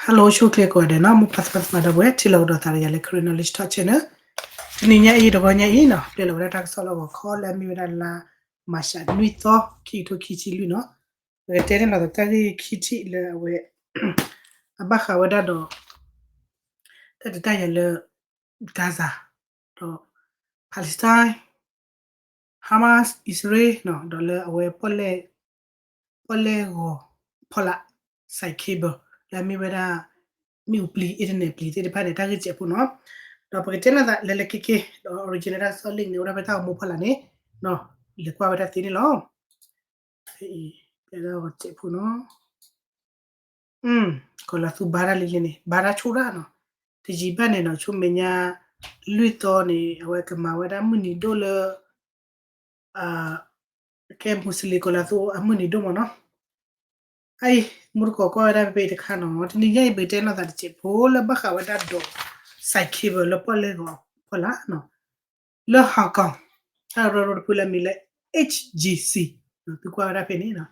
Hello ဆိၣ်ချ့ကိးဂၤဒဲးနီၤ, မိၢ်ပၢ်သးပှၢ်သးပှၢ်ဒီပုၢ်ဝဲၢ် ထံၣ်လိာ်ကဒီးသးဒီးယၤလၢ Karen Knowledge Talk Channel. တနံၤညါအံၤတဂီၤညါအံၤနီၤ ပျဲလီၤဝဲဒၣ်တၢ်ကစီၣ်လၢဂီၤခီလၢအမ့ၢ်ဝဲဒၣ်လါ March နွံသီ ခံကထိခံဆံလွံၢ်နီၤ. ပကတဲန့ၣ်လီၤတၢ်ဂ့ၢ်ခံထံၣ်လၢအဝဲ အဘၣ်ဃးဝဲဒၣ်ဒီး တၢ်တတၢ်ယၤလၢ Gaza ဒီး Palestine, Hamas, Israel နီၤ, ဒီးလၢအဝဲ ပီၣ်လဲၣ်ဂီၤဖီလာ် side cable လၢအမ့ၢ်ဝဲဒၣ် မ့ၣ်အူပျံၤ internet ပျံၤသ့ၣ်တဖၣ်န့ၣ် တၢ်ဂ့ၢ်စဲးဖိနီၤ. ဒီးပကတဲန့ၢ်သးလဲၤလဲၤက့ၤက့ၤ ဒီး original တၢ်ကစီၣ် link န့ၣ် အိၣ်ဒၣ်ဖဲတၢ်ဂီၤမူဖီလာ်န့ၣ်နီၤ, လဲၤကွၢ်ဝဲဒၣ်သ့န့ၣ်လီၤ. ဖဲအံၤ ပျဲဒၣ်ဂီၤစဲးဖိနီၤ. ကီၤလၤသူဘါတၢ်လံလံန့ၣ် ဘါတၢ်ဆိၣ်တၢ်နီၤ. တယံာ်ဘၣ်န့ၣ်နီၤ ဆိမဲာ်ညါလွံၢ်သီန့ၣ် အဝဲကမၤဝဲဒၣ်မုၢ်နံၤဒိၣ်လၢ ကဲ Muslim ကီၤလၤသူအမုၢ်နံၤဒိၣ်မ့ၢ်နီၤ. အအံၤ မူတကိးကွၢ်ဝဲဒၣ်ဖဲဖဲတခါနီၤ, တနံၤညါအံၤ ပကတဲနီၢ်သးတစဲးဖိလၢဘၣ်ဃးဝဲဒၣ်ဒီး side cable လၢပီၣ်လဲၣ်ဂီၤဖီလာ်နီၤ, လၢ Hong Kong တၢ်ကရၢကရိတဖုလၢအမံၤလၢ H G C နီၤ, သုကွၢ်ဝဲဒၣ်ဖဲန့ၣ်နီၤ,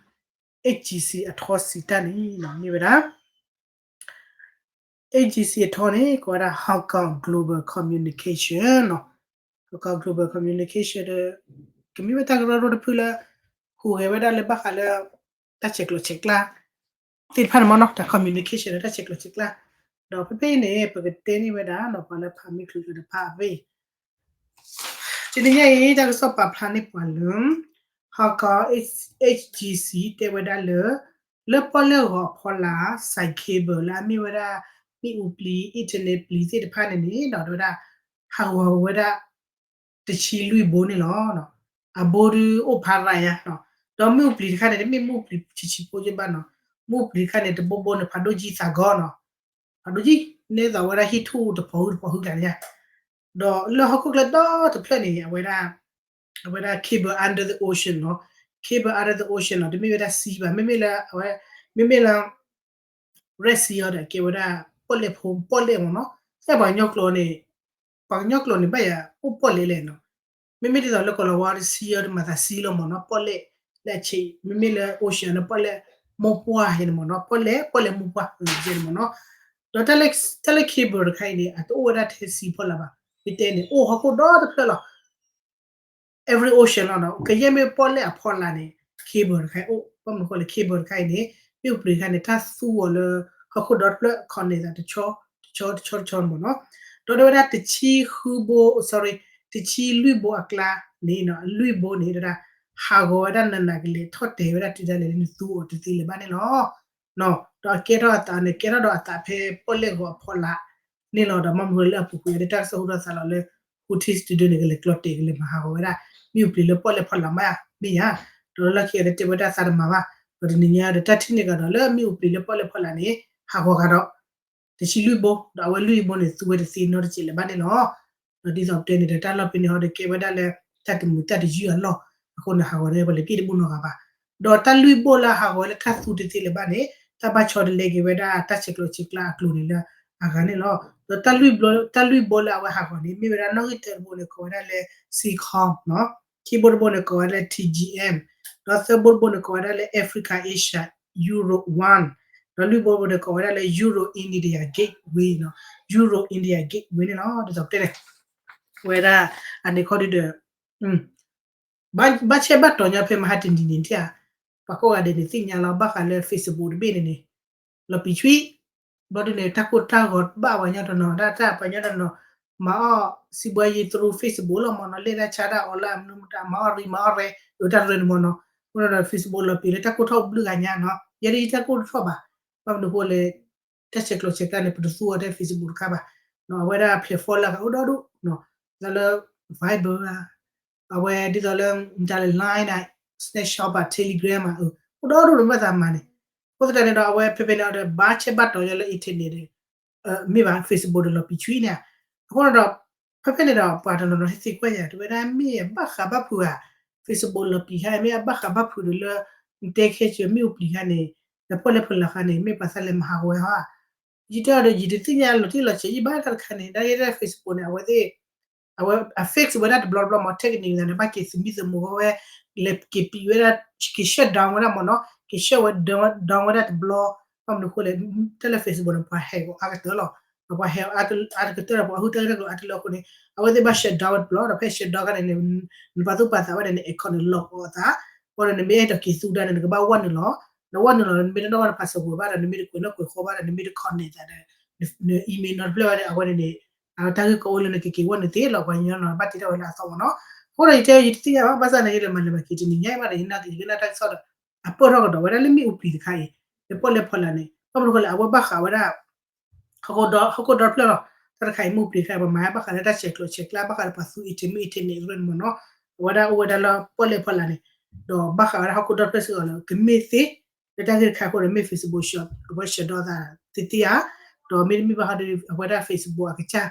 H G C အထီစံးတၢ်န့ၣ်နီၤ မ့ၢ်ဝဲဒၣ် H G C အထီန့ၣ် ကိးဝဲဒၣ် Hong Kong Global Communication နီၤ. Hong Kong Global Communication ဒီး ကမ့ၢ်ဝဲတၢ်ကရၢကရိတဖုလၢ ဟူးဂဲၤဝဲဒၣ်လၢဘၣ်ဃးလၢ တၢ်ဆဲးကျိးဆဲးကျၢ သ့ၣ်တဖၣ်န့ၣ်မ့ၢ်နီၤ, တၢ် communication ဒီးတၢ်ဆဲးကျိးဆဲးကျၢ, ဒီးဖဲဖဲအံၤန့ၣ် ပကတဲန့ၢ်ဝဲဒၣ်နီၤ ပှၤလၢဖးမ့ၢ်ချုးလၢတဖၣ်အဖဲအံၤ တနံၤညါအံၤ တၢ်ကစီၣ်ပာ်ဖျါန့ၢ်ပှၤလၢ Hong Kong H G C တဲဝဲဒၣ်လၢ လၢပီၣ်လဲၣ်ဂီၤအဖီလာ် side cable လၢအမ့ၢ်ဝဲဒၣ် မ့ၣ်အူပျံၤ internet ပျံၤသ့ၣ်တဖၣ်န့ၣ်န့ၣ်ဒီး တဲဝဲဒၣ် ဟးဂီၤဝဲဒၣ် တဆံလွံၢ်ဘိန့ၣ်လီၤ. အဘိဒုးအိၣ်ဖးရၤညါနီၤ, ဒီးမ့ၣ်အူပျံၤတခါန့ၣ် တမ့ၢ်မ့ၣ်အူပျံၤဆံးဆံးဖိက့ဘၣ်နီၤ, မ့ၣ်အူပျံၤတခါန့ၣ် တဘိဘိန့ၣ် ဖးဒိၣ်ကံသးကီနီၤ, ဖးဒိၣ်ကံ နဲသိးဝဲဒၣ်ဟံၣ်ထူၣ်တဖီဟုတဖီဟုကျါန့ၣ်ညါ, ဒီးလၢဟီၣ်ခိၣ်ချၢဒီတဖျၢၣ်န့ၣ် အဝဲဒၣ် အဝဲဒၣ် cable under the ocean နီၤ, cable under the ocean နီၤ, တမ့ၢ်ဝဲဒၣ် sea ဘၣ်, မ့မ့ၢ်လၢအဝဲ မ့မ့ၢ်လၢ Red Sea အံၤဒီး ကဲဝဲဒၣ် ပီၣ်လဲၣ်ဖိ ပီၣ်လဲၣ်မ့ၢ်နီၤ, ဖဲပှၤကညီကျိာ်န့ၣ် ပှၤကညီကျိာ်န့ၣ် ဘၣ်ယၤ အိၣ်ပီၣ်လဲၣ်လဲၣ်နီၤ, မ့မ့ၢ်ဒ်သိးလၢကီၢ်လၤဝါ sea အံၤဒီး မၤသး sea လီၤမ့ၢ်နီၤ, ပီၣ်လဲၣ်လၢအဆံး, မ့မ့ၢ်လၢ ocean န့ၣ် ပီၣ်လဲၣ်မိၢ်ပှၢ်ယဲန့ၣ်မ့ၢ်နီၤ, ပီၣ်လဲၣ် ပီၣ်လဲၣ်မိၢ်ပှၢ် ယဲန့ၣ်မ့ၢ်နီၤ, ဒီးတၢ်လၢ cable တခါအံၤန့ၣ် အတအိၣ်ဝဲဒၣ်ထဲ sea ဖီလာ်ဘၣ်, မ့ၢ်တဲန့ၣ် အိၣ်ဟီၣ်ခိၣ်ဒီတဖျၢၣ်လီၤ. Every ocean လီၤနီၤ, ကယဲၢ်မ့ၢ်ပီၣ်လဲၣ်အဖီလာ်န့ၣ် cable တခါအံၤအိၣ်, ဘၣ်မနုၤဃိလဲၣ် cable တခါအံၤန့ၣ် မ့ၣ်အူပျံၤတခါန့ၣ် တၢ်သူအီၤလၢ ဟီၣ်ခိၣ်ဒီတဖျၢၣ် connect သးတဆီ တဆီ တဆီ တဆီန့ၣ်မ့ၢ်နီၤ, ဒီးတဲဝဲဒၣ်တဆံဃုဘိ sorry, တဆံလွံၢ်ဘိအကျါန့ၣ်နီၤ, လွံၢ်ဘိန့ၣ် တဲဝဲဒၣ် ဟးဂီၤဝဲဒၣ်နးနးကလဲာ် ထီၣ်တဲာ်ဝဲဒၣ်တုၤဒၣ်လဲာ်လၢနသူအီၤတသ့လၢၤဘၣ်န့ၣ်လီၤ. ဒီးအကဲထီၣ်အသးန့ၣ် ကဲထီၣ်ဒီးအသးဖဲပီၣ်လဲၣ်ဂီၤအဖီလာ်န့ၣ်လီၤ. ဒီးမ့ၢ်မနုၤလၢအပူၤကွံာ်အီၤဒီး တၢ်ကစီၣ်ဟူထီၣ်သးလီၤလၢ Houthi တဒုန့ၣ် ကလဲၤကျီတဲာ်ကလဲၤမၤဟးဂီၤဝဲဒၣ် မ့ၣ်အူပျံၤလၢပီၣ်လဲၣ်ဖီလာ်မးဧါ မ့ၢ်ဧါ, ဒီးလၢခံကတၢၢ်တဲဝဲဒၣ်သးတမၤဘၣ်, ဒီးတနံၤညါဒီးတၢ်ထံၣ်န့ၢ်ကဒီးလၢမ့ၣ်အူပျံၤလၢပီၣ်လဲၣ်ဖီလာ်န့ၣ် ဟးဂီၤကဒီး တဆံလွံၢ်ဘိ, ဒီးအဝဲလွံၢ်ဘိန့ၣ် သူဝဲတသ့နီတစဲးလၢၤဘၣ်န့ၣ်လီၤ. ဒီးဒ်သိးပတဲန့ၣ်ဒီး တၢ်လီၢ်ဖဲန့ၣ်ဟီဒီး ကဲဝဲဒၣ်လၢ တၢ်တမုာ်တၢ်တယုၢ်အလီၢ်, အဃိန့ၣ် ဟးဂီၤန့ၣ် ပလဲၤတ့ၢ်တဘူၣ်နီတဂၤဘၣ်. ဒီးတၢ်လွံၢ်ဘိလၢဟးဂီၤဝဲလၢတၢ်သူတသ့လၢၤဘၣ်န့ၣ် တၢ်ဘၣ်ဆီတလဲက့ၤဝဲဒၣ်တၢ်ဆဲးကျိးဆဲးကျၢအကျိၤန့ၣ်လၢအဂၤန့ၣ်လီၤ. ဒီးတၢ်လွံၢ်ဘိလၢအဝဲဟးဂီၤန့ၣ် မ့ၢ်ဝဲဒၣ်နီၣ်ဂံၢ်တၢတဘိန့ၣ် ကိးဝဲဒၣ်လၢ Seacom နီၤ, ခံဘိတဘိန့ၣ် ကိးဝဲဒၣ်လၢ T G M, ဒီးသၢဘိတဘိန့ၣ် ကိးဝဲဒၣ်လၢ Africa Asia Europe One, ဒီးလွံၢ်ဘိတဘိန့ၣ် ကိးဝဲဒၣ်လၢ Euro India Gateway နီၤ, Euro India Gateway န့ၣ်လီၤ. ဒ်သိးပတဲန့ၣ် ဝဲဒၣ် အန့ၣ်ခီဒုဒီး ဘၣ်ဆဲးဘၣ်တီၤညီဖဲမဟါတနံၤန့ၣ်ဧါ, ပှၤကိးဂၤဒဲးန့ၣ်သ့ၣ်ညါလီၤ ဘၣ်ဃးလၢ Facebook တဘ့ၣ်န့ၣ်န့ၣ် လီၤပံာ်ဆွံ, ဘျီဒုန့ၣ် တၢ်ကိၢ်တၢ်ဂီၤဘၣ်ပှၤညီတနီၤ တၢ်တၢ်ပှၤညီတနီၤ မၤအီၣ်စံးဘှါယံၤ through Facebook လီၤမ့ၢ်နီၤ, လဲၣ်တၢ်ဆါတၢ်အီၣ်လၢအမနုၤမတၤ မၤအီၣ်ရံမၤအီၣ်ရဲ အတၢ်ရၢန့ၣ်မ့ၢ်နီၤ, အဃိဒီး Facebook လီၤပံာ်လၢတၢ်ကိၢ်ထီၣ်ဘျုးဂၤညါနီၤ, ယဲဒၣ်ယတၢ်ကိၢ်တထီၣ်ဘၣ်, ဘၣ်မနုၤဃိလဲၣ် တၢ်ဆဲးကျိးဆဲးကျၢန့ၣ် ပတသူအီၤထဲ Facebook တခါဘၣ်, အဝဲဒၣ် platform လၢအဂၤအိၣ်ဒီဒူၣ်, ဒ်သိးလၢ Viber ဧါ, အဝဲဒ်သိးလၢ မတၤလဲၣ် Line ဧါ, Snapchat ဧါ, Telegram ဧါ, အိၣ်ဒီဒူၣ်န့ၣ်ဘၣ်သးမၤန့ၣ်, အဃိသတးန့ၣ်ဒီး အဝဲဖဲဖဲန့ၣ်ဒီး ဘၣ်ဆဲးဘၣ်တီၤညီလၢ internet န့ၣ် မ့ၢ်ဘၣ် Facebook ဒီးလီၤပံာ်ဆွံန့ၣ်, အဃိန့ၣ်ဒီး ဖဲဖဲန့ၣ်ဒီး ပှၤတနီၤနီၤဟဲသံကွၢ်ယၤ တဲဝဲဒၣ်မ့ၢ်အဘၣ်ဃးဘၣ်ဖုးဧါ, Facebook လီၤပံာ်ခါ မ့ၢ်အဘၣ်ဃးဘၣ်ဖုးဒီးလၢ နတဲခဲဆ့မ့ၣ်အူပျံၤခါန့ၣ် ဒီးပီၣ်လဲၣ်ဖီလာ်ခါန့ၣ် မ့ၢ်ပှၤသးလဲၤမၤဟးဂီၤဝဲဟီဧါ, ယတဲအီၤဒီး ယတသ့ၣ်ညါလီၤတံၢ်လီၤဆဲးယံၣ်ဘၣ်တၢ်တခါန့ၣ် ဒ်ယဲဒၣ် Facebook န့ၣ် အဝဲသ့ၣ် အဝဲအ fix ဝဲဒၣ်တဘျီတဘျီမ့ၢ် technique န့ၣ် ဘၣ်က့ၤသမံသမိးဝဲ လဲၤက့ၤပံးဝဲဒၣ် က့ၤ shut down ဝဲဒၣ်မ့ၢ်နီၤ, က့ၤ shut ဝဲ down ဝဲဒၣ်တဘျီ, ဘၣ်မနုၤအဃိလဲၣ်, တၢ်လၢ Facebook န့ၣ် ပှၤ hack အီၤအါကတၢၢ်လီၤ. ဒီးပှၤ hack အီၤအါကတၢၢ်ဒီး ပှၤဟူးတၢ်ဂ့ၢ်တၢ်ကျိၤအါတလၢအဃိန့ၣ် အဝဲသ့ၣ်ဘၣ် shutdown ဝဲတဘျီ ဒီးဖဲ shutdown ခါန့ၣ်န့ၣ် နပာ်သူၣ်ပာ်သးဘၣ်န့ၣ်န့ၣ် account န့ၣ် lock အီၤအသး, အဃိန့ၣ် နမ့ၢ်အဲၣ်ဒိးက့ၤသူတၢ်န့ၣ် နကဘၣ်ဝဲနုာ်လီၤ, နဝဲနုာ်လီၤ နမ့ၢ်တနီၣ်ဘၣ်န password ဘၣ်ဒီး နမ့ၢ်တကွဲးနီၣ်ကွဲးဃီဘၣ်ဒီး နမ့ၢ်တ connect သးဒီး န email နီတဖျၢၣ်ဘၣ်ဒီး အဝဲန့ၣ်န့ၣ် တၢ်ဂ့ၢ်ကီအိၣ်လၢနကက့ၤဝဲနုာ်သ့လီၤ ပှၤကညီနီၤ ဘၣ်တ့ထီၣ်ဝဲလၢအသီမ့ၢ်နီၤ. အဃိဒီးယတဲယတသ့ၣ်ညါဘၣ် ဘၣ်ဆၣ်သနာ်က့ဒီး မၤလဲၤမၤက့ၤတနံၤညါဘၣ်ဒီး ယနာ်က့ၤယကနၣ်တၢ်ကစီၣ်ဒီး အပၢၢ်ထီၣ်ကဒီးဝဲဒၣ်လၢမ့ၣ်အူပျံၤတခါအံၤ လၢပီၣ်လဲၣ်ဖီလာ်န့ၣ် ဘၣ်မနုၤဃိလဲၣ် အဝဲဘၣ်ဃးဝဲဒၣ် ဟီၣ်ခိၣ်ဒီဖျၢၣ်လီၤ. တၢ်တခါအံၤမ့ၣ်အူပျံၤတခါအံၤ ပှၤမၤဘၣ်ဃးလၢတၢ်ဆဲးကျိးဆဲးကျၢ ဘၣ်ဃးလၢပှၤသူ internet မ့ၣ်အူပျံၤန့ၣ် အရ့ၣ်န့ၣ်မ့ၢ်နီၤ. အဝဲဒၣ်အိၣ်ဝဲဒၣ်လၢပီၣ်လဲၣ်ဖီလာ်န့ၣ် ဒီးဘၣ်ဃးဝဲဒၣ်ဟီၣ်ခိၣ်ဒီဖျၢၣ်စ့ၢ်ကီးလၢ ကမ့ၢ်သ့ လၢတၢ်ဂ့ၢ်တခါအဃိဒီး မ့ၢ် Facebook အဝဲ shutdown သးသ့သ့ဧါ, ဒီးမ့တမ့ၢ်ဘၣ်ဃီဒီး အဝဲဒၣ် Facebook အကစၢ်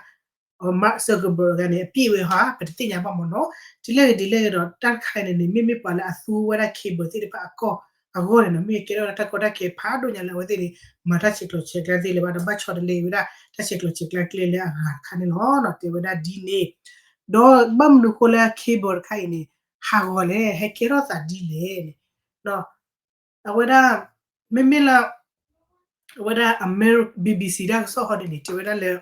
Mark Zuckerberg တဂၤန့ၣ် အပျ့ၣ်ဝဲဧါ ပတသ့ၣ်ညါဘၣ်မ့ၢ်နီၤ. ဒ်လဲၣ်ဂ့ၤဒ်လဲၣ်ဂ့ၤဒီး တၢ်တခါအံၤန့ၣ်န့ၣ် မ့မ့ၢ်ပှၤလၢအသူဝဲဒၣ် cable သ့ၣ်တဖၣ်အကီၢ်အဂီၢ်န့ၣ်နီၤ မ့ၢ်ကဲထီၣ်ဝဲဒၣ်တၢ်ကီတၢ်ခဲဖးဒိၣ်ညါလၢအဝဲသ့ၣ်န့ၣ် မၤတၢ်ဆဲးကျိးဆဲးကျၢသ့လၢၤဘၣ်ဒီး ဘၣ်ဆီတလဲဝဲဒၣ် တၢ်ဆဲးကျိးဆဲးကျၢကျဲလၢအဂၤတခါန့ၣ်လီၤ. တဲဝဲဒၣ်ဒ်န့ၣ် ဒီးဘၣ်မနုၤအဃိလၢ cable တခါအံၤန့ၣ် ဟးဂီၤလဲၣ် ဟဲကဲထီၣ်သးဒ်လဲၣ်န့ၣ် ဒီး အဝဲဒၣ် မ့မ့ၢ်လၢ အဝဲဒၣ် Ameri- BBC တၢ်ကစီၣ်ဟီဒ်န့ၣ် တဲဝဲဒၣ်လၢ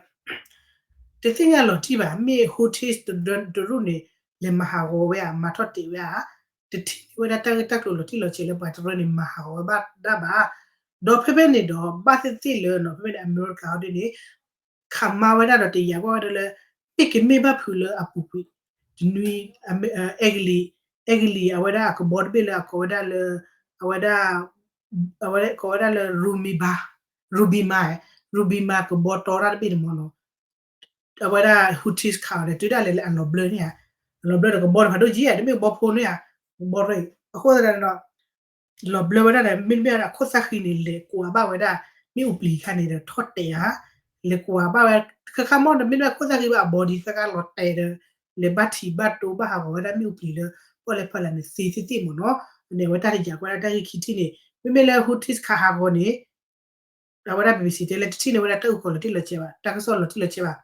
တသ့ၣ်ညါလီၤတံၢ်ဘၣ် မ့ၢ် Houthis တရူးန့ၣ် လဲၤမၤဟးဂီၤဝဲဧါ မၤထီၣ်တဲာ်ဝဲဧါ, တထံၣ်န့ၢ်ဝဲဒၣ်တၢ်ဂ့ၢ်တၢ်ကျိၤလီၤတံၢ်လီၤဆဲးလၢပှၤတရူးန့ၣ် မၤဟးဂီၤဝဲဘၣ်ဒၣ်ဘၣ်. ဒီးဖဲဖဲန့ၣ်ဒီး ဘၣ်သ့ၣ်သ့ၣ်လၢနီၤ ဖဲဖဲန့ၣ် အမဲရကၤဟီဒ်န့ၣ် ခးမါဝဲဒၣ်ဒီးတယာ်ကွၢ်ဝဲဒၣ်လၢ မ့ၢ်ကမ့ၢ်ဘၣ်ဖုးလၢအပူၤကွံာ် တနွံ အဲကလံး အဲကလံး အဝဲဒၣ်အကဘီတဘ့ၣ်လၢအကိးဝဲဒၣ်လၢ အဝဲဒၣ် အဝဲကိးဝဲဒၣ်လၢ Rubima, Rubima, Rubima ကဘီတီတၢ်တဘ့ၣ်န့ၣ်မ့ၢ်နီၤ အဝဲဒၣ် Houthis ခးအီၤဒီး တုၤဒၣ်လဲာ်လၢအလီၤဘျၢန့ၣ်ဧါ, အလီၤဘျၢဒီးကဘီတဖးဒိၣ်ကံဧါ တမ့ၢ်ကဘီဖိန့ၣ်ဧါ, ကဘီရ့ၣ် အဃိသတးဒီး လီၤဘျၢဝဲဒၣ်ဒီး မ့တမ့ၢ်ဒီးအခိၣ်သၣ်ဃံန့ၣ် လဲၤကွၢ်ဘၣ်ဝဲဒၣ် မ့ၣ်အူပျံၤခါန့ၣ်ဒီး ထီၣ်တဲာ်ဧါ, လဲၤကွၢ်ဘၣ်ဝဲ ခါခါမီၢ်ဒီး မ့တမ့ၢ်အခိၣ်သၣ်ဃံဘၣ်အဘီဒံးသၢခါလီၤတဲာ်ဒီး လဲၤဘၣ်ထံးဘၣ်တိဘၣ်ဟးဂီၤဝဲဒၣ်မ့ၣ်အူပျံၤလၢ ပီၣ်လဲၣ်ဖီလာ်န့ၣ် သ့သ့ၣ်သ့ၣ်မ့ၢ်နီၤ, န့ၣ် အဝဲတၢ်တယာ်ကွၢ်ဒၣ်တၢ်ဂ့ၢ်ခံထံၣ်န့ၣ် မ့မ့ၢ်လၢ Houthis ခးဟးဂီၤန့ၣ် အဝဲဒၣ် BBC တဲလၢတထံၣ်န့ၢ်ဝဲဒၣ်တၢ်အုၣ်ကီၤလီၤတံၢ်လီၤဆဲးဘၣ် တၢ်ကစီၣ်လီၤတံၢ်လီၤဆဲးဘၣ်,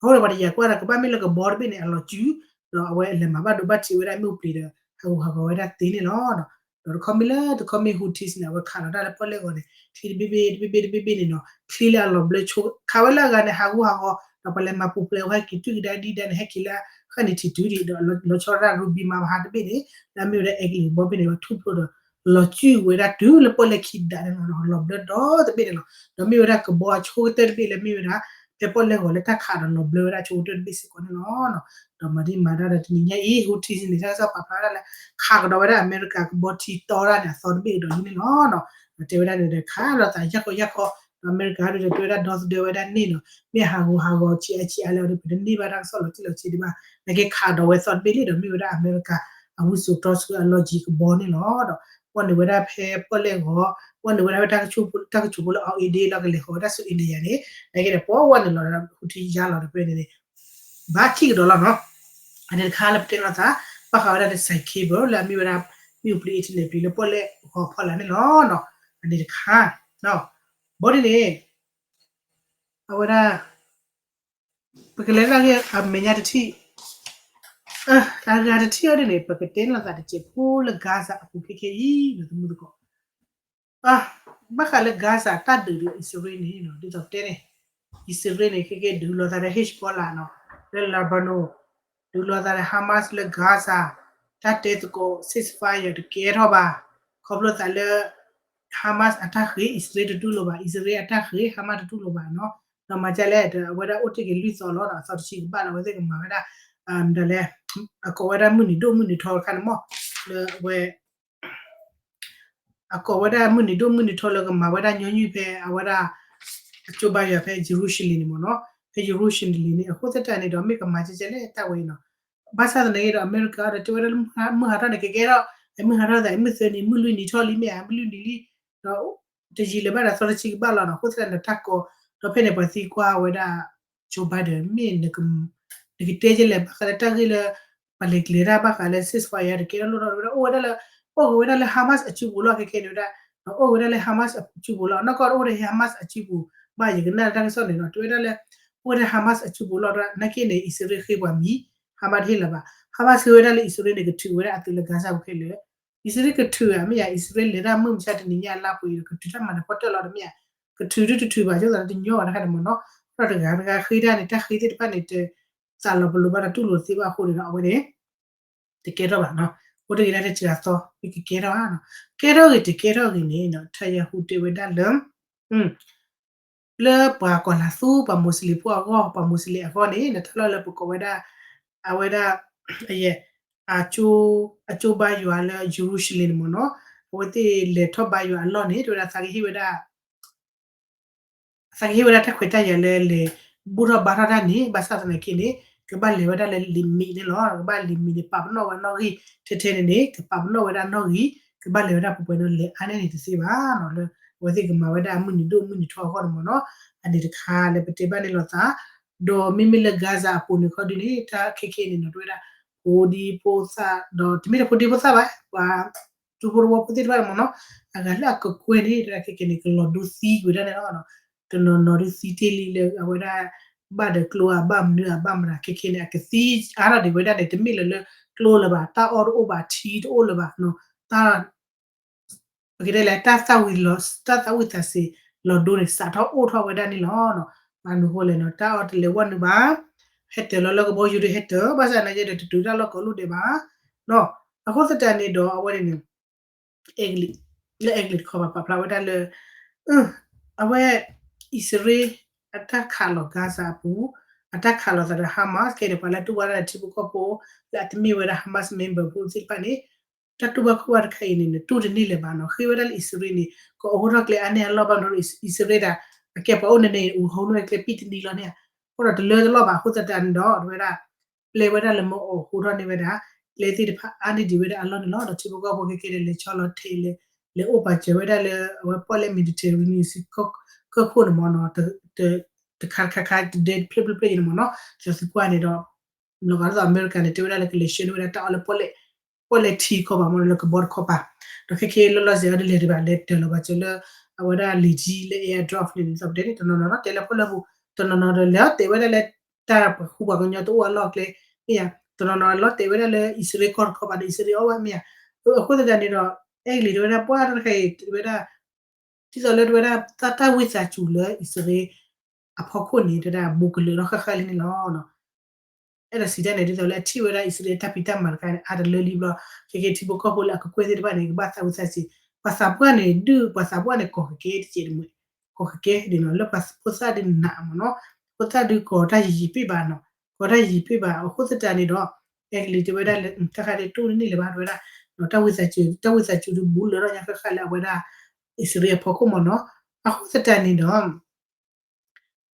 အဃိဒီးပှၤတယာ်ကွၢ်ဒီး ကဘၣ်မ့ၢ်လၢကဘီတဘ့ၣ်န့ၣ် အလီၤစု ဒီးအဝဲလဲၤမၤဘၣ်ဒိဘၣ်ထံးဝဲဒၣ်မ့ၣ်အူပျံၤဒီး ဟးဂူာ်ဟးဂီၤဝဲဒၣ်သ့န့ၣ်လီၤ. ဒီးတခီမ့ၢ်လၢတခီမ့ၢ် Houthis န့ၣ် အဝဲခးလီၤတၢ်လၢပီၣ်လဲၣ်ဂီၤန့ၣ် ချံတဘ့ၣ်ဘ့ၣ်တဘ့ၣ်ဘ့ၣ်တဘ့ၣ်ဘ့ၣ်န့ၣ်နီၤ ချံလၢအလီၤဘျၢဆိ ခးဝဲလၢအဂၤန့ၣ် ဟးဂူာ်ဟးဂီၤ ဒီးပှၤလဲၤမၤပူၤဖျဲးဝဲဟဲက့ၤတုၤကဒါဒံးဒါန့ၣ် ဟဲက့ၤလၢဃၣ်န့ၣ်ထံၣ်တုၤဒံးဒီး လီၤဆီဒၣ် Rubima မဟါတဘ့ၣ်န့ၣ် လၢအမ့ၢ်ဝဲဒၣ်အဲကလံးကဘီတဘ့ၣ်န့ၣ် ဝဲထူၣ်ဖျိဒီး လီၤစုၣ်ဝဲဒၣ်တုၤလၢပီၣ်လဲၣ်ခံဒးန့ၣ်လီၤ. လီၤဘျၢဒီတဘ့ၣ်န့ၣ်လီၤ. ဒီးမ့ၢ်ဝဲဒၣ်ကဘီအဆိကတၢၢ်တဘ့ၣ်လၢမ့ၢ်ဝဲဒၣ် ဖဲပီၣ်လဲၣ်ဂီၤလၢတၢ်ခးဒီးလီၤဘျၢဝဲဒၣ်ဆိကတၢၢ်တဘ့ၣ်စ့ၢ်ကီးန့ၣ်လီၤ. ဒီးမၤဒ်မၤဒၣ်ဒီးတနံၤညါအံၤ Houthis န့ၣ် တၢ်ကစီၣ်ပာ်ဖျါဝဲဒၣ်လၢ ခးကဒီးဝဲဒၣ်အမဲရကၤကဘီထံတီတၢ်န့ၣ် အသီတဘ့ၣ်ကဒီးဒ်န့ၣ်လီၤ. တဲဝဲဒၣ်န့ၣ်ဒီးခးလိာ်သးယၢ်ခီယၢ်ခီ ဒီးအမဲရကၤဒီးတဲဝဲဒၣ်ဒီသဒၢဝဲဒၣ်န့ၣ်နီၤ မ့ၢ်ဟးဂူာ်ဟးဂီၤဆံးအါဆံးအါလဲၣ်ဒီး ပတန့ၢ်ဘၣ်တၢ်ကစီၣ်လီၤတံၢ်လီၤဆဲးဒံးဘၣ် နာ်က့ခးဒီးဝဲသီတဘ့ၣ်လံဒီးမ့ၢ်ဝဲဒၣ်အမဲရကၤ အဝံစိာ်တီဆှၢအလီၢ်ကံကဘီန့ၣ်လီၤ. ဒီးဝဲနုာ်ဝဲဒၣ်ဖဲပီၣ်လဲၣ်ဂီၤ ဝဲနုာ်ဝဲဒၣ်ဖဲတၢ်ကဆိးဖိလၢ အီအ့ဒ့ လီၤကလဲၤဃီၤဝဲဒၣ်ဆူ India န့ၣ် နာ်က့ဒီးပဝဲနုာ်လီၤဒီး Houthi ယါလီၤဒီးဖဲန့ၣ်န့ၣ် ဘၣ်ထံၣ်ကဒီးလီၤနီၤ. အန့ၣ်တခါလၢပတဲလိာ်သး ဘၣ်ဃးဝဲဒၣ်ဒီး Sky Cable လၢအမ့ၢ်ဝဲဒၣ် မ့ၣ်အူပျံၤ internet ပျံၤလၢပီၣ်လဲၣ်ဂီၤဖီလာ်န့ၣ်လီၤ. အန့ၣ်တခါ ဘီဒ်န့ၣ် အဝဲဒၣ် ပကလဲၤတၢ်ဂ့ၢ်အမဲာ်ညါတထံၣ် တၢ်ဂ့ၢ်တထံၣ်အီၤဒ်န့ၣ် ပကတဲလိာ်သးတစဲးဖိလၢ Gaza အပူၤခဲခဲအံၤ သမူသကိး ဘၣ်ဃးလၢ Gaza တၢ်ဒုးဒီးအံၣ်စရ့လးန့ၣ် ဒ်သိးပတဲန့ၣ် အံၣ်စရ့လးန့ၣ် ခဲကဲဒုးလိာ်သးဒီး Hezbollah နီၤ လၢ Lebanon ဒုးလိာ်သးဒီး Hamas လၢ Gaza တၢ်တဲသကိး ceasefire တကဲထီၣ်ဘၣ် ခီဖျိသးလၢ Hamas အတၢ်ဃ့ အံၣ်စရ့လးတတူၢ်လိာ်ဘၣ် အံၣ်စရ့လးအတၢ်ဃ့ Hamas တတူၢ်လိာ်ဘၣ်နီၤ ဒီးမၤဒ်လဲၣ် အဝဲဒၣ်အိၣ်တ့ၢ်က့ၤလွံၢ်သီလီၤဒီးအသီတဆံကဘၣ်လီၤ အဝဲသ့ၣ်ကမၤဝဲဒၣ် ဒ်လဲၣ် အကိးဝဲဒၣ်မုၢ်နံၤဒိၣ်မုၢ်နံၤထီတခါန့ၣ်မး လၢအဝဲ အကိးဝဲဒၣ်မုၢ်နံၤဒိၣ်မုၢ်နံၤထီလၢကမၤဝဲဒၣ်ညီနုၢ်ဖဲအဝဲဒၣ် အကၠိဘါယွၤဖဲ Jerusalem န့ၣ်မ့ၢ်နီၤ ဖဲ Jerusalem န့ၣ် အဃိသတးန့ၣ်ဒီး မ့ၢ်ကမၤကဲကဲလဲၣ်တၢ်ဝဲအံၤနီၤ ဘၣ်ဆၣ်သနာ်က့ဒီး အမဲရကၤဒီးတဲဝဲဒၣ်လၢမုၢ်ဟါထီၣ်န့ၣ် ကကဲထီၣ် မုၢ်ဟါထီၣ်သး မုၢ်သၢနံၤ မုၢ်လွံၢ်နံၤထီၣ်လံမ့ၢ်ဧါ မုၢ်လွံၢ်နံၤလံ ဒီး တယံာ်လၢၤဘၣ်ဒီးသီတဆံကဘၣ်လီၤနီၤ အဃိသတးန့ၣ်တၢ်ကီ ဒီးဖဲန့ၣ်ပှၤသံကွၢ်ဝဲဒၣ် Joe Biden မ့ၢ် နကတဲကဲလဲၣ် ဘၣ်ဃးလၢတၢ်ဂ့ၢ်လၢ ပှၤလဲၤကျဲၤတၢ်ဘၣ်ဃးလၢ ceasefire တကဲထီၣ်လိၣ်ထီၣ်ဝဲဒၣ် အိၣ်ဝဲဒၣ်လၢ အိၣ်က့ၤဝဲဒၣ်လၢ Hamas အစုပူၤလီၤ ခဲခဲန့ၣ်ဝဲဒၣ် အိၣ်ဝဲဒၣ်လၢ Hamas အစုပူၤလီၤ နီၢ်ကီၢ်အိၣ်ဝဲဒၣ် Hamas အစုပူၤ ဘၣ်ယကနၣ်တၢ်ကစီၣ်န့ၣ်နီၤ တဲဝဲဒၣ်လၢ အိၣ်ဝဲဒၣ် Hamas အစုပူၤလီၤ နာ်က့န့ၣ် အံၣ်စရ့လးဃ့ပှၤမံၤ Hamas တဟ့ၣ်လီၤဘၣ် Hamas ဃ့ဝဲဒၣ်လၢအံၣ်စရ့လးန့ၣ် ကထုးဝဲဒၣ်အသုးလၢ Gaza ပူၤခဲလၢာ် အံၣ်စရ့လးကထုးဧါ မ့ၢ်ဧါ အံၣ်စရ့လးလဲၤတၢ်မုၢ်မဆါတနံၤညါအလါပှဲၤဒီး ကထုးတၢ်မၤနၢၤဖီတၢၣ်လီၤဒီးမ့ၢ်ဧါ ပထုးဒုတထုးဘၣ် ဆိသးတညီဘၣ်တခါန့ၣ်မ့ၢ်နီၤ, ဒီးတဂၤတဂၤဃ့တၢ်န့ၣ် တၢ်ဃ့သ့ၣ်တဖၣ်န့ၣ် တသးလီၤပလိာ်ဘၣ်ဒီးတူၢ်လိာ်သ့ဘၣ်အဃိန့ၣ်ဒီး အဝဲန့ၣ် တကဲထီၣ်ဘၣ်နီၤ, အိၣ်တဂ့ၤဒၣ်တစှၤသီ မ့ၢ်ကကဲထီၣ်ဧါနီၤ, ကဲထီၣ်ဂ့ၤတကဲထီၣ်ဂ့ၤန့ၣ်နီၤ ထၢယဟူးတဲဝဲဒၣ်လၢ လၢပှၤကီၢ်လၤသူ ပှၤမူးစလ့ၣ်ဖိအဂီၢ် ပှၤမူးစလ့ၣ်အဂီၢ်န့ၣ် နတၢ်လီၢ်လၢပကိးဝဲဒၣ် အဝဲဒၣ် အယဲၢ် အကၠိ အကၠိဘါယွၤလၢယရူၤၡလ့ၣ်န့ၣ်မ့ၢ်နီၤ, အဝဲသ့ၣ်လဲၤထီၣ်ဘါယွၤအလီၢ်န့ၣ် တဲဝဲဒၣ်သးကဟ့ၣ်ဝဲဒၣ် သးကဟ့ၣ်ဝဲဒၣ်တၢ်ခွဲးတၢ်ယာ်လၢလဲၤဘူၣ်ထီၣ်ဘါထီၣ်တၢ်န့ၣ် ဘၣ်ဆၣ်သနာ်က့န့ၣ် ကဘၣ်လဲၤဝဲဒၣ်လၢ limit န့ၣ်လီၤ. ကဘၣ် limit န့ၣ် ပာ်ပနီၣ်ဝဲနီၣ်ဂံၢ်ထဲထဲန့ၣ်န့ၣ် ကပာ်ပနီၣ်ဝဲဒၣ်နီၣ်ဂံၢ် ကဘၣ်လဲၤဝဲဒၣ်ပှဲၤပှဲၤန့ၣ် လဲၤအါန့ၢ်န့ၣ်တသ့ဘၣ်နီၤ, လၢအဝဲသ့ၣ်ကမၤဝဲဒၣ်အမုၢ်နံၤဒိၣ်မုၢ်နံၤထီအဂီၢ်န့ၣ်မ့ၢ်နီၤ, အန့ၣ်တခါလၢပတဲဘၣ်န့ၣ်လိာ်သး, ဒီးမ့မ့ၢ်လၢ Gaza အပူၤန့ၣ်ခီဒုန့ၣ် တၢ်ခဲခဲန့ၣ်နီၤ တဲဝဲဒၣ် ဖိဒံဖိသၣ် ဒီးတမ့ၢ်လၢဖိဒံဖိသၣ်ဘၣ် ပှၤ ထူဖိတဝီဖိသ့ၣ်တဖၣ်န့ၣ်မ့ၢ်နီၤ, အဂၤလၢအကကွဲၢ်န့ၣ် တဲဝဲဒၣ်ခဲခဲန့ၣ် ကလီၤဒိသံကွံာ်ဒၣ်န့ၣ်လီၤ. တနီၤနီၤဒုသံတ့ၢ်လံလၢအဝဲဒၣ် ဘၣ်ဒီးကျိအဘၣ်မနုၤအဘၣ်မတၤ ခဲခဲန့ၣ် အကသံအါထီၣ်ဒံးဝဲဒၣ်န့ၣ် တမ့ၢ်လၢၤလၢကျိလၢၤဘၣ် တၢ်အီၣ်တအိၣ်ဘၣ် ထံတအိၣ်လၢၤဘၣ်နီၤ, တၢ် ပကတဲလဲၣ် တၢ်သၣ်ဝံၤလီၤ တၢ်သၣ်ဝံၤသးစ့ၤလီၤဒိန့ၣ် စးထီၣ်အိၣ်ထီၣ်ဝဲဒၣ်န့ၣ်လီၤ. ဘၣ်မနုၤဃိလဲၣ်နီၤ တၢ်အီၣ်တလဲၤဝဲနုာ်ဘၣ် ဟဲတၢၤလီၤလၢကဘီယူၤဒီးဟဲတၢၤ ဘၣ်ဆၣ်သနာ်က့ဒီး တတုၤတၢ်လီၢ်ကိးလိၣ်ဒဲးဘၣ်နီၤ. အဃိသတးန့ၣ်ဒီး အဝဲန့ၣ်န့ၣ် အဲကလံး လၢအဲကလံးတခီပၤပာ်ဖျါဝဲဒၣ်လၢ အဝဲ အံၣ်စရ့လး အတၢ်ခးလီၤ Gaza အပူၤ အတၢ်ခးလီၤသးဒီး Hamas ခဲအံၤန့ၣ် ပှၤလၢတူၢ်ဘၣ်တၢ်ဒီးထံဖိကီၢ်ဖိ လၢအတမ့ၢ်ဝဲဒၣ် Hamas member ဖိသ့ၣ်တဖၣ်န့ၣ် တၢ်တူၢ်ဘၣ်ခီၣ်ဘၣ်တခါအံၤန့ၣ် နတူၢ်တန့ၢ်လၢၤဘၣ်နီၤ. ဃ့ဝဲဒၣ်လၢအံၣ်စရ့လးန့ၣ် ကအိးထီၣ်ကျဲအါန့ၢ်အလီၢ်ဘၣ်မနုၤ အံၣ်စရ့လးဒၣ် အကဲပှၤအိၣ်န့ၣ်န့ၣ် အိးထီၣ်န့ၢ်ကျဲပံၣ်တနံၤလီၤန့ၣ် အဃိဒီးတလၢတလီၢ်ဘၣ် အဃိသတးန့ၣ်ဒီး တဝဲဒၣ် ပျဲဝဲဒၣ်လၢမ့ၢ်အိးထီၣ်န့ၢ်ဝဲဒၣ် ကျဲသ့ၣ်တဖၣ်အါန့ၢ်ဒံးဝဲဒၣ်အလီၢ်န့ၣ်လီၤ. ဒီးထံဖိကီၢ်ဖိခဲကဲဒီး လဲၤဆီလီၤထဲးလဲၤ လဲၤအိၣ်ပာ်စၢၤဝဲဒၣ်လၢ အဝဲပီၣ်လဲၣ် Mediterranean ကီၢ်ခိၣ်န့ၣ်မ့ၢ်နီၤ တခါတခါခါ တဒဲဖျၢၣ်ဖျၢၣ်ဖျၢၣ်အံၤန့ၣ်မ့ၢ်နီၤ သုကွၢ်န့ၣ်ဒီး လီၤဂာ်ဒ်သိးအမဲရကၤန့ၣ် တဲဝဲဒၣ်လၢကလဲၤဆှၢန့ၢ်ဝဲဒၣ်တၢ်အီၣ်လၢ ပီၣ်လဲၣ်ထံခီပၤမ့ၢ်နီၤ လၢကဘီတခီပၤ ဒီးခဲခဲလၢလီၢ်စဲၤအီၤဒ်လဲၣ်ဒံးဘၣ် လဲၤတၢၤလီၤဘၣ်စၢၤလၢ အဝဲဒၣ်လံာ်ထံလၢ airdrop န့ၣ် ဒ်သိးပတဲန့ၣ် တနီၤနီၤနီၤ တဲလၢဖီၣ်လၢပူၤ တနီၤနီၤဒီးလဲၤအီၤတဲဝဲဒၣ်လၢ တၢ်ပှၤဃူပှၤကညီတအိၣ်အလီၢ်အကျဲ မ့ၢ်ဧါ တနီၤနီၤလီၤတဲဝဲဒၣ်လၢအံၣ်စရ့လးကီၢ်တခီပၤဒီးအံၣ်စရ့လးအီၣ်ဝဲမ့ၢ်ဧါ အဃိသတးန့ၣ်ဒီး အဲကလံးတဲဝဲဒၣ်ပှၢ်တၢ်တခါအံၤ တဲဝဲဒၣ် ဒ်သိးလၢတဲဝဲဒၣ် တၢ်ဝံသးစူၤလၢအံၣ်စရ့လး အဖီခိၣ်န့ၣ် တဲဝဲဒၣ် ဘူးကလၢာ်ထီၣ်ဃၣ်ဃၣ်လံန့ၣ်လီၤ. အဲၣ်ဒိးစံးတၢ်န့ၣ် ဒ်သိးလၢအထံၣ်ဝဲဒၣ်အံၣ်စရ့လးတၢ်ဖံးတၢ်မၤတခါန့ၣ် အါတလၢလံဘျီ ခဲကဲထံဖိကီၢ်ဖိလၢအကကွဲၢ်သ့ၣ်တဖၣ်န့ၣ် ကဘၣ်သးဝံသးစူၤ ပှၤသးပှၢ်န့ၣ် ဒုးပှၤသးပှၢ်န့ၣ် ကီၢ်ကကဲတကဲးတမှဲၤ ကီၢ်ကကဲဒ်နီၤ လၢပှၤဖိသၣ်ဒုးနးမ့ၢ်နီၤ ဖိသၣ်ဒုးကီၤတၢ်ယံာ်ယံာ်ပ့ၢ်ဘၣ်နီၤ ကီၤတၢ်ယံာ်ယံာ်ပ့ၢ်ဘၣ် အဃိသတးန့ၣ်ဒီး အဲကလံးတဲဝဲဒၣ်လၢ တၢ်ခါဒ်တူၢ်တန့ၢ်လၢၤဘၣ် တဲဝဲဒၣ် တၢ်ဝံသးစူၤ တၢ်ဝံသးစူၤဒုးဘူးလၢထီၣ်ညါဃၣ်ဃၣ်လၢအဝဲဒၣ် အံၣ်စရ့လးအဖီခိၣ်မ့ၢ်နီၤ အဃိသတးန့ၣ်ဒီး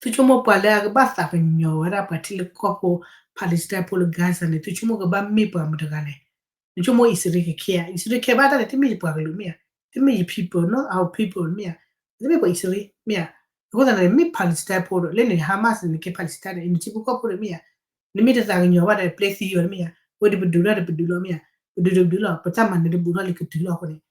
သုဆိကမိၣ်ပှၤလၢအကဘၣ်သးကညီၤဝဲဒၣ်ပှၤထံလၢကီၢ်ဖိ Palestine ဖိလၢ Gaza န့ၣ် သုဆိကမိၣ်ကဘၣ်မ့ၢ်ပှၤမတဂၤလဲၣ်. နဆိကမိၣ်အံၣ်စရ့လးက care အံၣ်စရ့လး care ဘၣ်တၢ်န့ၣ် တမ့ၢ်ယပှၤကလုာ်မ့ၢ်ဧါ, တမ့ၢ်ယ people နီၤ our people မ့ၢ်ဧါ, တမ့ၢ်ပှၤအံၣ်စရ့လးမ့ၢ်ဧါ, အဃိသတးန့ၣ် မ့ၢ် Palestine ဖိဒီး လၢန့ၣ် Hamas န့ၣ် နကဲ Palestine န့ၣ် နထံဖိကီၢ်ဖိဒီးမ့ၢ်ဧါ, နမ့ၢ်တသးကညီၤဘၣ်ဒီး ပျဲသံအီၤတမ့ၢ်ဧါ, ဝဲဒၣ်ပဒုးထီၣ်ဒီးပဒုးလီၤမ့ၢ်ဧါ, ပဒုးဒီးပဒုးလီၤ ပတၢ်မၤနၢၤတဘူးထီၣ်လံကတုၤလီၤ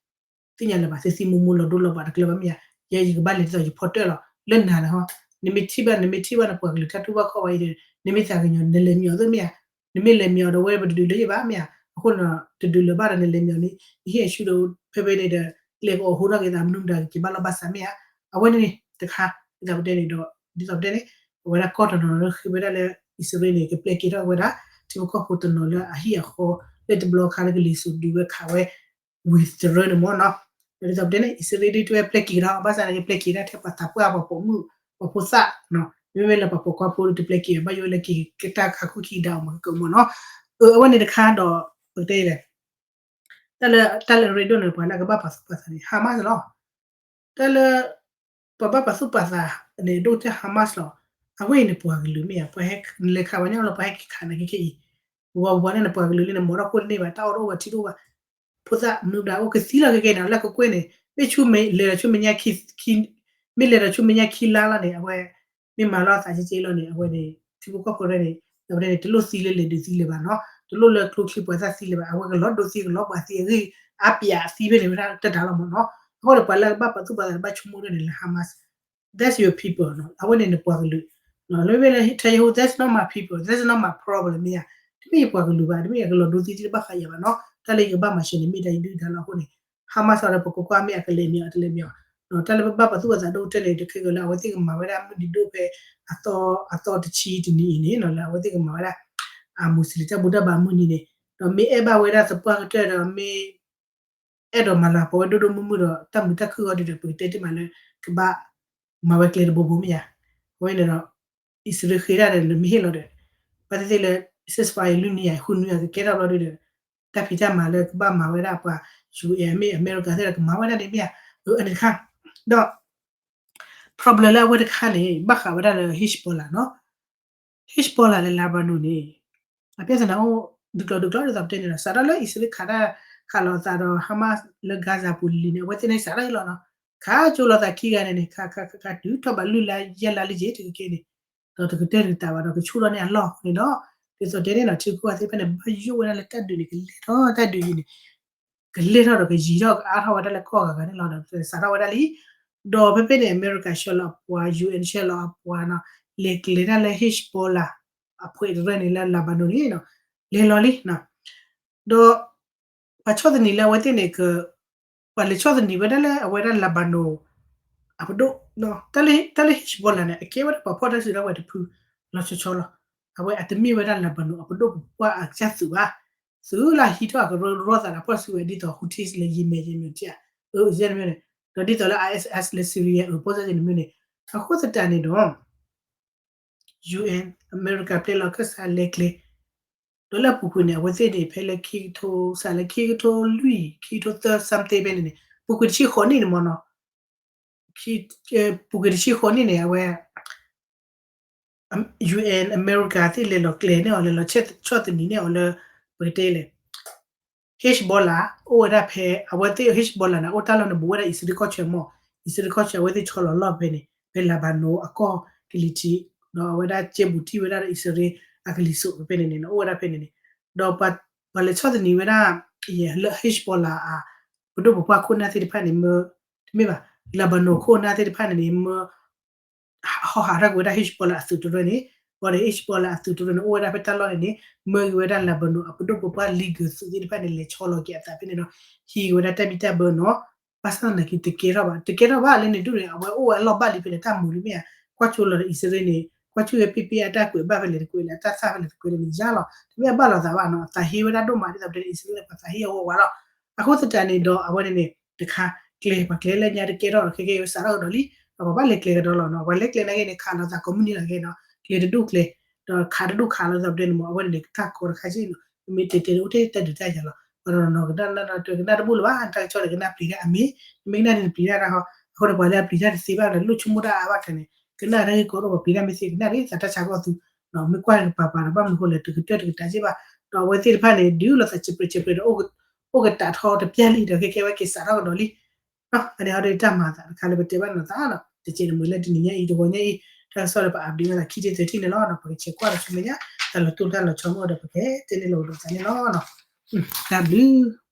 အဃိန့ၣ် သ့ၣ်ညါလၢၤဘၣ် သုသံမိၢ်မိၢ်လီၤဒိလီၤဘၣ်တကျၢၤဘၣ်မ့ၢ်ဧါ, ယဲယကဘၣ်လဲၤဒ်သိးယဖီတၢၣ်လီၤ လၢနၤန့ၣ်ဟီ, နမ့ၢ်ထံၣ်ဘၣ် နမ့ၢ်ထံၣ်ဘၣ်နပှၤကလုာ်တၢ်တူၢ်ဘၣ်ခီၣ်ဘၣ်အံၤဒီး နမ့ၢ်သးကညီၤ နလဲၤမံၤအီၤသ့ၣ်မ့ၢ်ဧါ, နမ့ၢ်လဲၤမံၤအီၤဒီး ဝဲပတဒုးလၢၤဘၣ်မ့ၢ်ဧါ, အဃိန့ၣ် တဒုးလၢၤဘၣ်ဒီးနလဲၤမံၤအီၤန့ၣ် နဟ့ၣ်အဆူၣ်ဒီး ဖဲဖဲန့ၣ်ဒီး ကျဲကအိးဟိထီၣ်က့ၤသး မနုၤမတၤကက့ၤဘၣ်လီၢ်ဘၣ်စးမ့ၢ်ဧါ, အဝဲန့ၣ်န့ၣ်တခါ, ဒ်သိးပတဲန့ၣ်ဒီး ဒ်သိးပတဲန့ၣ် အဝဲဒၣ်ကီၢ်တနီၤနီၤလၢဃ့ဝဲဒၣ်လၢ အံၣ်စရ့လးန့ၣ် ကပျဲက့ၤထီၣ်ဝဲဒၣ် ထံဖိကီၢ်ဖိတနီၤလၢအဟံၣ်အဃီ လၢတဘျီခါလၢကလံၤစိးဒုးဝဲခးဝဲ ဝံၤတရၢန့ၣ်မ့ၢ်နီၤ, ဒ်သိးပတဲန့ၣ် အံၣ်စရ့လးဒုးတဲဝဲပျဲက့ၤကဒီး ဘၣ်ဆၣ်န့ၣ်ကပျဲက့ၤဒၣ်ထဲပှၤသးပှၢ်ပှၤပိာ်မုၣ် ပှၤဖိသၣ်, မ့မ့ၢ်လၢပှၤပိာ်ခွါဖိဒုးတပျဲက့ၤဘၣ် ယိဝဲလၢက့ၤကတၢ်ခးခိၣ်ခံကဒါအီၤမ့ၢ်ကမ့ၢ်နီၤ, အဝဲန့ၣ်တခါဒီး ပကတဲလဲၣ် တၢ်လၢ တၢ်လၢရ့ဒိၣ်န့ၣ် ပှၤလၢအကဘၣ်ပာ်သူၣ်ပာ်သးန့ၣ် Hamas လီၤ. တၢ်လၢ ပှၤဘၣ်ပာ်သူၣ်ပာ်သးန့ၣ် ဒိၣ်ထဲ Hamas လီၤ. အဝဲအံၤန့ၣ်ပှၤကလုာ်မ့ၢ်ဧါ, ပှၤဟဲလဲၤခးပှၤညီလီၤ ပှၤဟဲက့ၤခးနာ်က့ခဲအံၤ, ဝဲပှၤန့ၣ် ပှၤကလုာ်လံန့ၣ် မ့ၢ်ထီၣ်ခိၣ်တန့ၢ်ဘၣ် တၢ်အီၣ်တအိၣ်ဘၣ်ထံတအိၣ်ဘၣ်, ဖိသၣ်မနုၤဘၣ်အိၣ်ကသံလီၤခဲကဲန့ၣ် လၢကကွဲၢ်န့ၣ် မ့ၢ်ဆူမဲာ်လဲၤဒီးဆူမဲာ်ညါခံ မ့ၢ်လဲၤဒီးဆူမဲာ်ညါခံလါလီၤန့ၣ် အဝဲ မ့ၢ်မၤလီၤသးကက့လီၤန့ၣ် အဝဲန့ၣ် ထံဖိကီၢ်ဖိရဲန့ၣ် ဒီးပတဲန့ၣ် တလိၣ်သံလၢလဲၤဒုးသံလၢၤဘၣ်နီၤ, တလိၣ်လၢကျိချံပှၤသၣ်သံလၢၤဘၣ်, အဝဲကလီၤဒိသံကလီၤပှၤသံအဂ့ၢ်အါပၠးသံဖဲန့ၣ်ဝဲဒၣ်တၢ်တၢ်လီၤမ့ၢ်နီၤ, အဃိန့ၣ် ပှၤလၢအကဘၣ်ပာ်သူၣ်ပာ်သးဘၣ်ဆိကမိၣ်ဒၣ်န့ၣ်လၢ Hamas, that's your people နီၤ, အဝဲန့ၣ်နပှၤကလုာ်, လၢမ့မ့ၢ်လၢ Netanyahu that's not my people, that's not my problem မ့ၢ်ဧါ, တမ့ၢ်ယပှၤကလုာ်ဘၣ်, တမ့ၢ်ယကလီၤဒိသံသ့ၣ်တဘၣ်ဃးယၤဘၣ်နီၤ, တၢ်လၢယကဘၣ်မၤစၢၤန့ၣ် မ့ၢ်တၢ်ယဒုၣ်ဒါလီၤအဃိန့ၣ်, Hamas အီၤဒီးပကကွၢ်မ့ၢ်အကလဲၤမ့ၢ်အီၤတလဲၤမ့ၢ်အီၤ ဒီးတၢ်လၢပဘၣ်ပာ်သူၣ်ပာ်သးဒိၣ်ကတၢၢ်န့ၣ် တခဲကလၢအဝဲသ့ၣ်ကမၤဝဲဒၣ်မုၢ်နံၤဒိၣ်ဖဲ အသီ အသီတဆံတနံၤအံၤန့ၣ်နီၤ လၢအဝဲသ့ၣ်ကမၤဝဲဒၣ် အမူးစလ့ၣ်တၢ်ဘူၣ်တၢ်ဘါမုၢ်နံၤန့ၣ် ဒီးမ့ၢ်အဲၣ်ဘၣ်ဝဲဒၣ်သပှၢ်ကတၢၢ်ဒီးမ့ၢ် အဲၣ်ဒိးမၤလၤကပီၤဝဲဒိၣ်ဒိၣ်မုၢ်မုၢ်ဒီး တၢ်မုာ်တၢ်ခုၣ်အီၤဒ်ဒီး ပကတဲတ့ၢ်မးလၢ ကဘၣ်မၤဝဲကျဲတဘိဘိမ့ၢ်ဧါ. အဝဲန့ၣ်ဒီး အံၣ်စရ့လးဃ့ဒၣ်ဒီး နမ့ၢ်ဟ့ၣ်လီၤဒီး ဘၣ်သ့ၣ်သ့ၣ်လၢ ceasefire လွံၢ်နံၣ်ယၤ ဃုနွံယၤ ကကဲထီၣ်ဘျီဒ်ဒီး တၢ်ဖံးတၢ်မၤလၢကဘၣ်မၤဝဲဒၣ်ပှၤ ယူၣ်အ့ၣ် မ့ၢ်အမဲရကၤသ့ၣ်ဒီး ကမၤဝဲဒၣ်န့ၣ်မ့ၢ်ဧါ. အန့ၣ်တခါ ဒီး problem လၢအဝဲတခါန့ၣ် ဘၣ်ဃးဝဲဒၣ်လၢ Hezbollah နီၤ Hezbollah လၢ Lebanon န့ၣ် အပြဿနာအိၣ် ဒုးကျိၤဒုးကျိၤဒ်သိးပတဲန့ၣ်ဒီး စးထီၣ်လၢအံၣ်စရ့လးခးတၢ်ခးလိာ်သးဒီး Hamas လၢ Gaza ပူၤလံၤန့ၣ် အဝဲသ့ၣ်န့ၣ်စးထီၣ်လီၤနီၤ ခးကၠိလိာ်သးခံဂၤန့ၣ်န့ၣ် ခးခးခးခးတုၤထီၣ်ဘးလွံၢ်လါယဲၢ်လါလံယ့ၤတက့ၢ်န့ၣ် ဒီးတကတၢၢ်တကတၢၢ်ဘၣ်ဒီး ကဆူၣ်ထီၣ်န့ၢ်အလီၢ်အဃိန့ၣ်ဒီး ဒ်သိးတဲန့ၣ်နီၤ ထံဂုၤကီၢ်ဂၤသ့ၣ်တဖၣ်န့ၣ် ဘၣ်ယိၣ်ဝဲဒၣ်လၢတၢ်ဒုးန့ၣ် ကလဲၤထီၣ်တၢ်ဒုးအံၤန့ၣ် ကလဲၤထီၣ်ဒီးကယံၤထီၣ်ကအါထီၣ်ဝဲဒၣ်လၢကီၢ်ဂၤဂၤန့ၣ်လီၤ. ဒီးစးထီၣ်ဝဲဒၣ်လံ ဒီးဖဲဖဲန့ၣ် အမဲရကၤဆှၢလီၤအပှၤ ယူၣ်အ့ၣ် ဆှၢလီၤအပှၤနီၤ လဲၤကျဲၤတၢ်လၢ Hezbollah အဖှဲးတရၢၣ်န့ၣ်လၢ Lebanon န့ၣ်နီၤ လဲၤလီၤလံနီၤ ဒီး ပှၤဆီၣ်သနံးလၢအဝဲသ့ၣ်န့ၣ် ပှၤလဲၤဆီၣ်သနံးဝဲဒၣ်လၢအဝဲဒၣ် Lebanon အပဒိၣ် တၢ်လၢ Hezbollah န့ၣ် အကဲဝဲဒၣ်ပှၤဖီၣ်တၢ်စုကဝဲၤတဖု လီၤဆီဆီလီၤ. အဝဲအတမ့ၢ်ဝဲဒၣ် Lebanon အပဒိၣ်ပပှၢ်အကစၢ်သုးဘၣ်. သုးလၢဟံးထီၣ်အကရၢကရိသးဒီးဖီၣ်စုကဝဲၤဒ်သိး Houthis လၢ Yemen ယဲမ့ၢ်တၢ် အၢ ယဲန့ၣ်မ့ၢ်န့ၣ် ဒီးဒ်သိးလၢ ISIS လၢ Syria အၢ ဖိစၢ်ယဲန့ၣ်မ့ၢ်န့ၣ် အဃိသတးန့ၣ်ဒီး ယူၣ်အ့ၣ် အမဲရကၤပျဲလီၤခၢၣ်စးလဲၤကျဲၤ ဒီးလၢအပူၤကွံာ်န့ၣ် အဝဲသ့ၣ်န့ၣ် ဖဲလၢခံကထိ စးလၢခံကထိလွံၢ် ခံကထိသၢ something ဖဲန့ၣ်န့ၣ် ပူၤကွံာ်တဆံဃိးနံၣ်န့ၣ်မ့ၢ်နီၤ ပူၤကွံာ်တဆံဃိးနံၣ်န့ၣ် အဝဲ ယူၣ်အ့ၣ် အမဲရကၤသ့ၣ်လဲၤလီၤကျဲၤန့ၢ်အီၤ လဲၤလီၤဆီၣ်သနံးန့ၢ်အီၤလၢ ပကတဲလဲၣ် Hezbollah အိၣ်ဝဲဒၣ်ဖဲ အဝဲသ့ၣ် Hezbollah န့ၣ် အိၣ်တၢ်လီၢ်န့ၣ် ဘူးဝဲဒၣ်အံၣ်စရ့လးကီၢ်ဆၢမ့ၢ် အံၣ်စရ့လးကီၢ်ဆၢ အဝဲသ့ၣ်ဆီလီၤလီၢ်ဖဲန့ၣ် ဖဲ Lebanon အကီၢ်ကလံၤထံး ဒီးအဝဲဒၣ်ကဲဘူးထံၣ်ဝဲဒၣ်ဒီးအံၣ်စရ့လးအကလံၤစိးဖဲန့ၣ်န့ၣ် အိၣ်ဝဲဒၣ်ဖဲန့ၣ်န့ၣ် ဒီးပှၤလဲၤဆီၣ်သနံးဝဲဒၣ် လၢ Hezbollah အပဒိၣ်ပပှၢ်ခိၣ်နၢ်သ့ၣ်တဖၣ်န့ၣ် မ့ၢ် တမ့ၢ်ဘၣ် Lebanon ခိၣ်နၢ်သ့ၣ်တဖၣ်န့ၣ်န့ၣ် မ့ၢ် ဟီဟးထီၣ်ကွံာ်ဝဲဒၣ် Hezbollah အသုးတရၢန့ၣ် ဘၣ်ဒီး Hezbollah အသုးတရၢန့ၣ် အိၣ်ဝဲဒၣ်ဖဲတၢ်လီၢ်န့ၣ်န့ၣ် မၢက့ၤဝဲဒၣ် Lebanon အပဒိၣ်ပပှၢ် legal သုးသ့ၣ်တဖၣ်န့ၣ် လဲၤဆီလီၤက့ၤအသးဖဲန့ၣ်ဒီး ဟံးက့ၤဝဲဒၣ်တၢ်ဘံၣ်တၢ်ဘၢနီၤ ဘၣ်ဆၣ်သနာ်က့ တကဲထီၣ်ဘၣ် တကဲထီၣ်ဘၣ်လၢန့ၣ်ဒ်န့ၣ် အဝဲအိၣ်ဝဲအလီၢ်ဘၣ်လံဖဲလဲၣ် တၢ်မုာ်လံမ့ၢ်ဧါ ကွၢ်ကၠိလီၤဒီးအံၣ်စရ့လးန့ၣ် ကွၢ်ကၠိဝဲပ့ပ့အတၢ်ကွဲးဘၣ်ဖဲလဲၣ်တကွဲးလဲၣ် အတၢ်သၣ်ဖဲလဲၣ်တကွဲးလဲၣ်န့ၣ် ယါလီၤ တမ့ၢ်အဘၣ်လိာ်သးဘၣ်နီၤ အသးဟ့ဝဲဒၣ်ဒိၣ်မး ဒ်သိးပတဲန့ၣ် အံၣ်စရ့လးန့ၣ် ပှၤသးဟ့အဝဲဝးလီၤ အဃိသတးန့ၣ်ဒီး အဝဲန့ၣ်န့ၣ် တခါ ကျဲ ပှၤကျဲလၢညါတကဲထီၣ်ဒီး ခဲကဲဝဲစးထီၣ်ကဒီးလံ ဒီးပှၤဘၣ်လဲၤကျဲကဒီးလီၤနီၤ ပှၤလဲၤကျဲနာ်က့န့ၣ် ခးလိာ်သးကိးမုၢ်နံၤလီၤက့နီၤ ကျဲတဒူၣ်ကျဲ ဒီးခးတဒူၣ်ခးလိာ်သးပတဲန့ၣ်မ့ၢ် အဝဲန့ၣ်န့ၣ် တၢ်ကီတခါက့နီၤ မ့ၢ်တဲတဲန့ၣ် အိၣ်ထဲတၢ်ဒုးတၢ်ယၤလီၤ ပှၤတနီၤနီၤကနၣ်တၢ်တကနၣ်တဘူၣ်လၢၤဘၣ် တၢ်ကဆီၣ်ဒီးကနၣ်ပျံၤတၢ်အမ့ၢ် မ့ၢ်ကနၣ်န့ၣ်ပျံၤတၢ်တၢ်ဟီ အဃိန့ၣ် ပှၤလၢအပျံၤတၢ်တသ့ဘၣ်ဒီး လိၣ်ဆိကမိၣ်တၢ်အါဘၣ်ခဲန့ၣ် ကနၣ်တၢ်ဂ့ၢ်ကီဒိၣ် ပှၤပျံၤတၢ်မ့ၢ်သ့ကနၣ်ဒ်သးတၢ်ဆါကီၢ်သူ မ့ၢ်ကွၢ်ကပၤပၤဒီး ဘၣ်မနုၤဃိလဲၣ် တကတၢၢ်တကတၢၢ်က့ဘၣ် ဒီးအဝဲသ့ၣ်တဖၣ်န့ၣ် ဒုးလိာ်သးစံးပြဲးစံးပြဲးဒီး အိၣ်ကတးထီတပျၢ်လံဒီး ခဲကဲဝဲက့ၤစးထီၣ်ကဒီးလံ အန့ၣ်ဟီဒ်တၢ်မၤအသးတခါလၢပတဲဘၣ်နီၤသးဒီး တကဲးန့ၣ်မ့ၢ်လၢတနံၤညါအံၤ တဂီၤညါအံၤ တၢ်ကစီၣ်လၢပ update ဝဲသးခံထံသၢထံန့ၣ်လီၤ. ဒီးပကဆဲးကွၢ်ဒီးဆူမဲာ်ညါ တၢ်လီၤတိၢ်တၢ်လီၤဆီမ့ၢ်အိၣ်ဒီး ပကတဲန့ၣ်လီၤဒီးသးန့ၣ်လီၤ. တၢ်ဘျုး